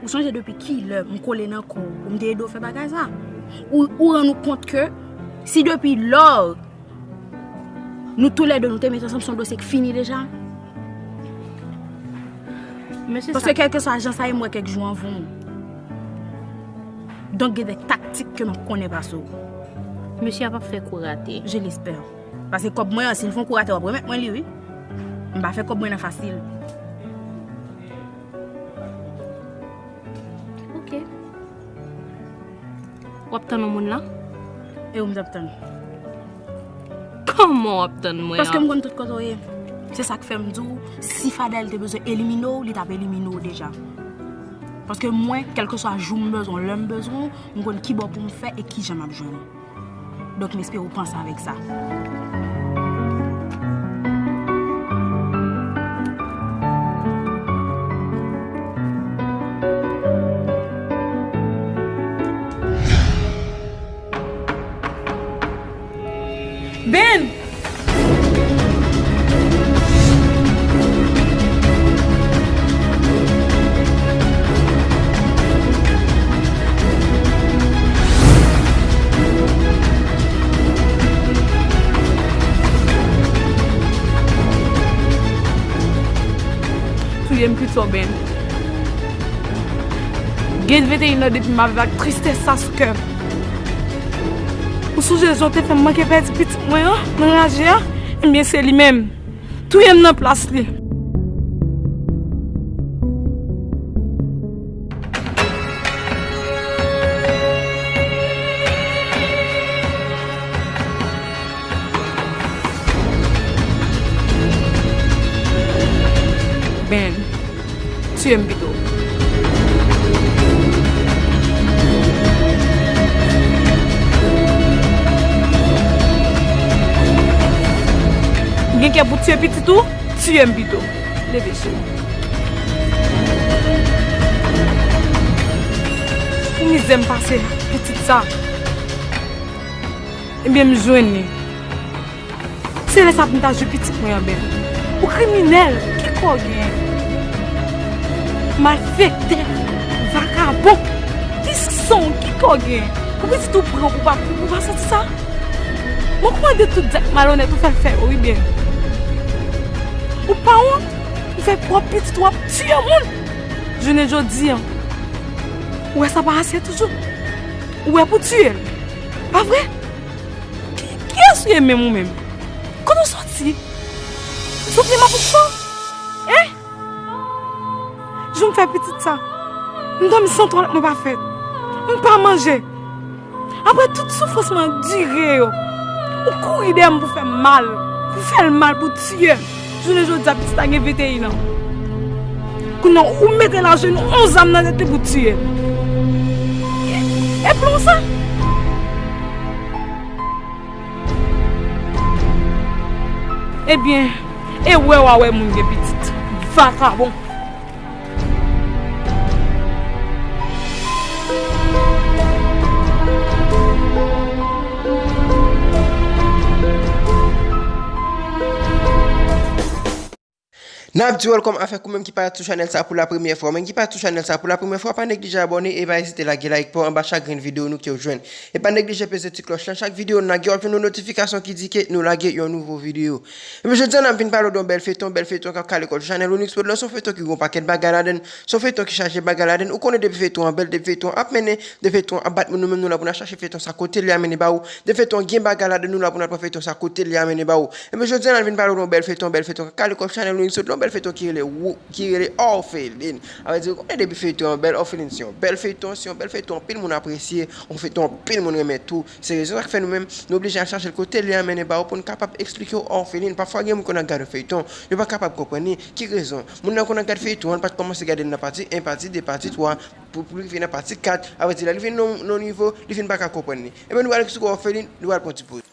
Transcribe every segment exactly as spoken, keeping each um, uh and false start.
Ou sonje depi kilè m kole nan kò w pou m te ede w fè bagay sa? Ou, ou rann ou kont ke si depi lò nou toulède nou te met ansanm, se yon dosye k fini deja? Mesye, paske sa kèlkeswa jan sa ye, m wè kèk jou anvan w. Donk, gen de taktik ke m ap konnen pase w. Mesye a p ap fè kou rate. Je l'espère. Paske kòb mwen an, si l fè yon kou rate, w ap remèt mwen li, wi. M pa fè kòb mwen nan fasil. Ok. W ap tann yon moun la? E ou m t ap tann? Kòman w ap tann mwen an? Paske m konn tout kote w ye. Se sa k fè m di w, si Fadel te bezwen elimine w, li t ap elimine w deja. Paske mwen, kèlkeswa jou m bezwen w, lè m bezwen w, m konn kibò pou m fè e kijan m ap jwenn ou. Donk, m espere w panse avèk sa. Ben! Touye m pito, Ben. Gen venteyen an depi m ap viv ak tristès sa sou kè m. Ou sonje jan w te fè m manke pèdi pitit mwen an nan raje a? Ebyen, se li menm. Touye m nan plas li. Ben, tiye m pito. Ou gen kè pou tiye pitit ou? Tiye m pito. Leve, cheri. Pou mizè m pase pitit sa. Ebyen, m jwenn li. Se lè sa pou m ta jwe pitit mwen an, Ben. Ou kriminèl, ki kò w genyen? Malfektè, vakabon, pis san w, ki kò w genyen? Pou pitit ou pran pou pa, pou pa santi sa? Mwen konnen tout zak malonèt ou fè l fè yo, wi, Ben. Ou pa wont, ou fè pwòp pitit ou ap tiye moun. Jounen jodi an, ou wè sa pa ase toujou? Ou wè pou tiye l, pa vre? Ki, kiyès ou ye menm ou menm? Kote w soti? Sot li mapouchon? Hein? Jou m fè pitit sa, m dòmi san twalèt mwen pa fèt. M pa manje. Apre tout soufrans mwen andire yo, ou kouri dèyè m pou fè m mal, pou fè l mal, pou tiye m. Jounen jodi a, pitit la gen venteyen an. Kounye a, ou mete l ajenou, yon zam nan tèt li pou tiye l. E, e plan sa? Ebyen, e wè w a wè moun gen pitit. Vakabon. N ap di w welcome avèk ou menm ki parèt sou chanèl sa pou la premyè fwa. Ou menm ki parèt sou chanèl sa pou la premyè fwa, pa neglije abòne e pa ezite lage like pa w anba chak grenn videyo nou ke w jwenn. E pa neglije peze ti klòch lan, chak videyo nou lage, w ap jwenn yon notifikasyon ki di ke nou lage yon nouvo videyo. Ebyen, jodi a, n ap vin pale w de yon bèl feyton, bèl feyton k ap kale kò l sou chanèl Onyx Prod lan. Se yon feyton ki gen yon pakèt bagay ladan l, se yon feyton ki chaje bagay ladan l. Ou konnen depi feyton an bèl, depi feyton an ap mennen, depi feyton an ap bat moun, nou menm nou la pou n al chache feyton sa kote li a mennen ba ou. Depi feyton an gen bagay ladan l, nou la pou n al pran feyton sa kote li a mennen ba ou. Ebyen, jodi a, n ap vin pale w de yon bèl feyton, bèl feyton k ap kale kò l sou chanèl Onyx Prod lan, yon bèl feyton ki rele, ki rele Orpheline. A vle di, ou konnen depi feyton an bèl, Orpheline se yon bèl feyton, se yon bèl feyton anpil moun apresye, yon feyton anpil moun renmen tou. Se rezon sa k fè nou menm, nou oblije al chache l kote li a mennen ba ou pou n kapab eksplike w Orpheline. Pafwa gen moun konn ap gade feyton, yo pa kapab konprann li. Ki rezon? Moun nan konn ap gade feyton an, li pa t kòmanse gade l nan pati en, pati de, pati twa, pou, pou li rive nan pati kat, a vle di, lè li vin nan, nan yon nivo, li fin pa ka konprann li. Ebyen, nou pral eksplike w Orpheline, nou pral pran ti poz.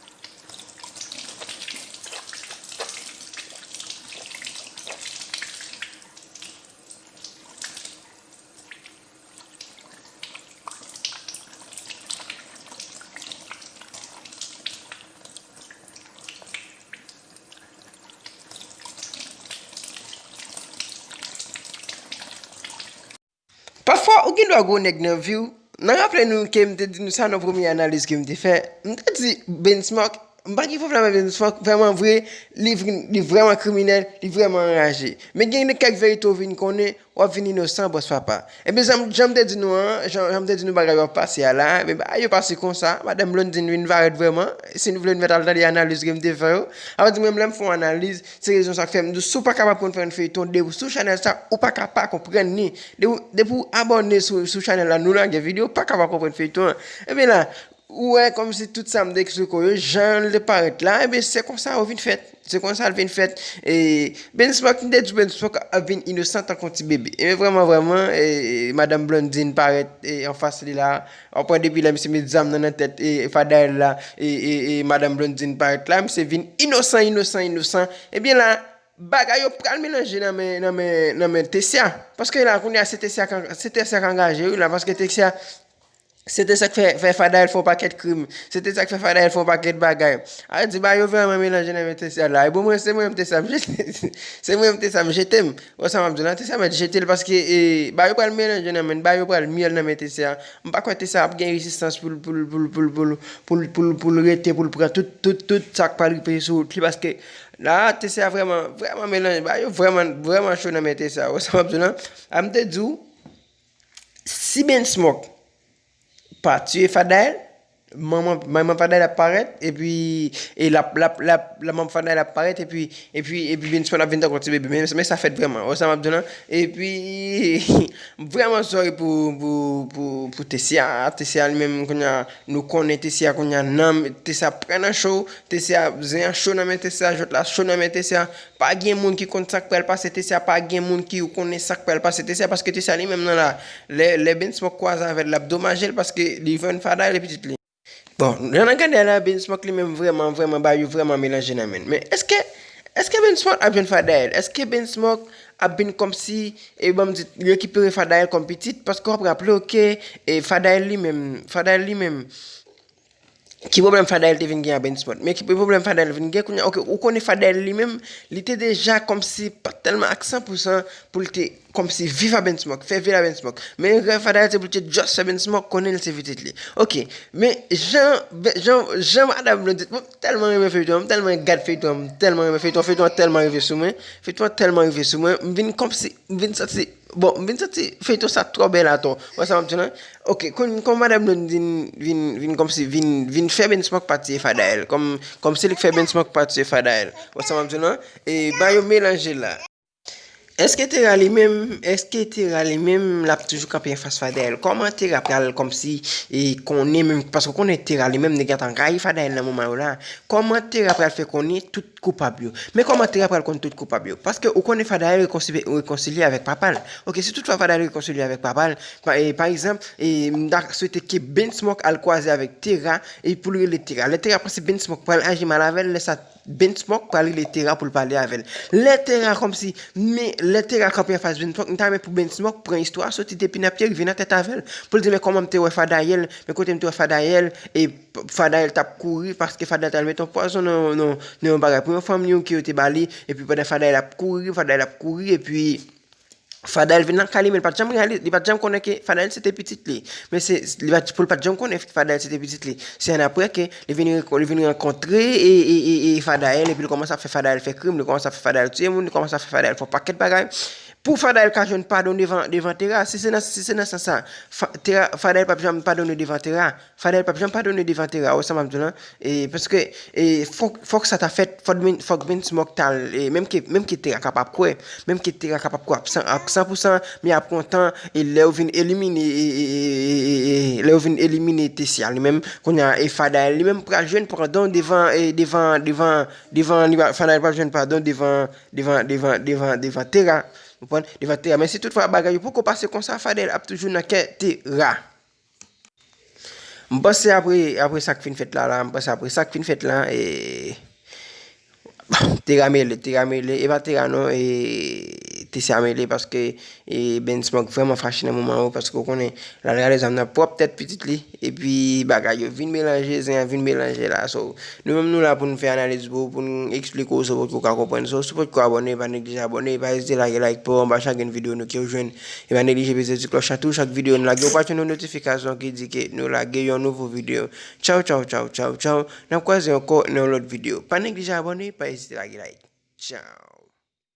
Pafwa, ou gen dwa gwo nèg nan vi w. Nan raple nou ke m te di nou sa nan premye analiz ke m te fè. M te di, Bensmòk, m pa gen pwoblèm avèk Bensmòk, vrèman vre, li, vin- li vrèman kriminèl, li vrèman anraje. Men gen kèk verite w vin konnen, w ap vin inosan, bòs papa. Ebyen, jan, jan m te di nou an, jan, jan m te di nou bagay yo ap pase a la, ebyen, bagay yo pase konsa, Madanm Blondine vin parèt vrèman, si nou vle nou mèt al tande analiz ke m te fè yo. Apre di mwen, lè m fè yon analiz, se rezon sa k fè m di w, si w pa kapab konprann feyton de sou chanèl sa, ou pa ka pa konprann li. Depi, depi w abòne sou, sou chanèl la, nou lage videyo, ou pa ka pa konprann feyton an. Ebyen la, ou wè kòmsi tout sa m te eksplike w yo, jan l te parèt la, ebyen se konsa yo vin fèt. Se konsa l vin fèt. E Bensmòk, m te di Bensmòk ap vin inosan tankou ti bebe. Ebyen vrèman, vrèman, e, Madanm Blondine parèt e, anfas li la. Ou pran depi lè misye met zam nan nan tèt e, Fadael la, e, e, e Madanm Blondine parèt la, misye vin inosan, inosan, inosan. Ebyen la, bagay yo pral melanje nan men, nan men, nan men Tessia. Paske la, kounye a, se Tessia k an- se Tessia k angaje, wi, la, paske Tessia, se Tessia k fè, fè Fadael fè yon pakèt krim. Se Tessia k fè Fadael fè yon pakèt bagay. A di, bagay yo vrèman melanje nan men Tessia la. E bon, mwen, se mwen menm Tessia m jete. Se mwen menm Tessia m jete m. Wè sa m ap di w la, Tessia mèt jete l paske, e, bagay yo pral melanje nan men, bagay yo pral myèl nan men Tessia. M pa kwè Tessia ap gen rezistans pou l, pou l, pou l, pou l, pou l, pou l, pou l, pou l rete, pou l pran tout, tout, tout sa k pral rive sou wout li, paske la, Tessia vrèman, vrèman melanje, bagay yo vrèman, vrèman cho nan men Tessia. Wè sa m ap di w la, a m te di w, si Bensmòk pa tiye Fadael, manman, manman Fadael ap parèt, epi, e l ap, l ap, l ap, la manman Fadael ap parèt, epi, epi, epi Bensmòk ap vin tankou ti bebe. Men, men sa fèt vrèman. Wè sa m ap di w la? Epi, vrèman sorry pou, pou, pou, pou Tessia. Tessia li menm, kounye a, nou konnen Tessia, kounye a, nan, Tessia pran nan cho, Tessia, zen an cho nan men Tessia, jwèt la cho nan men Tessia. Pa gen moun ki konn sa k pral pase Tessia, pa gen moun ki konnen sa k pral pase Tessia, paske Tessia li menm nan la, lè, lè Bensmòk kwaze avè l, l ap domaje l, paske li jwenn Fadael e pitit li. Bon, jan n ap gade a la, Bensmòk li menm vrèman, vrèman, bagay yo vrèman melanje nan men l. Men èske, èske Bensmòk ap jwenn Fadael? Èske Bensmòk ap vin kòmsi, e ban m di, rekipere Fadael kòm pitit? Paske w ap raple w ke, e Fadael li menm, Fadael li menm, ki pwoblèm Fadael te vin gen a Bensmòk? Men ki pwoblèm Fadael vin gen kounye a? Oke, ou konnen Fadael li menm, li te deja kòmsi pa t tèlman ak san pou san pou l te kòmsi viv a Bensmòk, fè vi l a Bensmòk. Men rèv Fadael se pou l te just fè Bensmòk konnen l se pitit li. Oke, men jan, jan, jan madanm Blondine, m tèlman renmen feyton an, m tèlman gad feyton an, m tèlman renmen feyton an, feyton an tèlman rive sou mwen, feyton an tèlman rive sou mwen, m vin kòmsi, m vin santi, bon, m vin santi feyton sa twò bèl atò. Wè sa m ap di w la? Oke, kon, kon madanm Blondine vin, vin, vin kòmsi, vin, vin fè Bensmòk pa tiye Fadael, kòm, kòm se li k fè Bensmòk pa tiye Fadael. Wè sa m ap di w la? E bagay yo melanje la. Èske Tera li menm, èske Tera li menm, l ap toujou kanpe anfas Fadael? Kòman Tera pral kòmsi, e, konnen menm, paske w konnen Tera li menm, nèg la t anrayi Fadael nan moman yo la. Kòman Tera pral fè konnen tout koupab yo? Men kòman Tera pral konn tout koupab yo? Paske ou konnen Fadael rekonsi-, rekonsilye avèk papa l. Oke, si toutfwa Fadael rekonsilye avèk papa l, pa, e, pa egzanp, e, m ta swete ke Bensmòk al kwaze avèk Tera, e pou l rele Tera. Lè Tera panse Bensmòk pral aji mal avè l, lè sa Bensmòk pral rele Tera pou l pale avè l. Lè Tera kòmsi, men lè Tera kanpe anfas Bensmòk, m ta renmen pou Bensmòk pran istwa a soti depi nan pye rive nan tèt avè l. Pou l di, men kòman m te wè Fadael, men kote m te wè Fadael, e Fadael t ap kouri, paske Fadael t al met yon pwazon nan, nan, nan yon bagay pou yon fanm li ki yo te ba li, epi pandan Fadael ap kouri, Fadael ap kouri, epi Fadael vin lakay li, men li pa t janm reyalize, li pa t janm konnen ke Fadael se te pitit li. Men se, li pa t, pou l pa t janm konnen Fadael se te pitit li. Se annapre ke li vin, li vin rankontre e, e, e, e Fadael, epi li kòmanse ap fè Fadael fè krim, li kòmanse ap fè Fadael tiye moun, li kòmanse ap fè Fadael fè yon pakèt bagay. Pou Fadael ka jwenn padon devan, devan Tera, si se nan, si se nan sans sa, Fa-, Tera, Fadael p ap janm padone devan Tera. Fadael p ap janm padone devan Tera, wè sa m ap di w lan. E, paske, e, fòk, fòk sa ta fèt, fòk Ben, fòk Bensmòk ta al, e, menm ke, menm ke Tera kapab kwè, menm ke Tera kapab kwè ap san, ap san pou san, men ap kontan, e lè yo vin elimine, e, e, e, e, e, lè yo vin elimine Tessia li menm, kounye a, e Fadael li menm pral jwenn padon devan, e, devan, devan, devan, li pa, Fadael pral jwenn padon devan, devan, devan, devan, devan Tera. Ou konprann? Devan Tera. Men si toutfwa bagay yo poko pase konsa, Fadael ap toujou nan kè Tera. M panse apre, apre sa k fin fèt la, la, m panse apre sa k fin fèt la, e, Tera mele, Tera mele, e pa Tera non, e, Tessa Mele, paske e, Ben Smoke vrèman fache nan moman yo, paske w konnen l al rale zam nan pwòp tèt pitit li, epi bagay yo vin melanje, zen an vin melanje la. So, nou menm nou la pou n fè analiz pou ou, pou n eksplike w, so pou w ka konprann. So, si w potko abòne, pa neglije abòne, pa ezite lage like pa w anba chak grenn videyo nou ke w jwenn. E pa neglije peze ti klòch la tou, chak videyo nou lage, ou pa jwenn yon notifikasyon ki di ke nou lage yon nouvo videyo. Tchaw, tchaw, tchaw, tchaw, tchaw. N ap kwaze ankò nan yon lòt videyo. Pa neglije abòne, pa ezite lage like. Tchaw.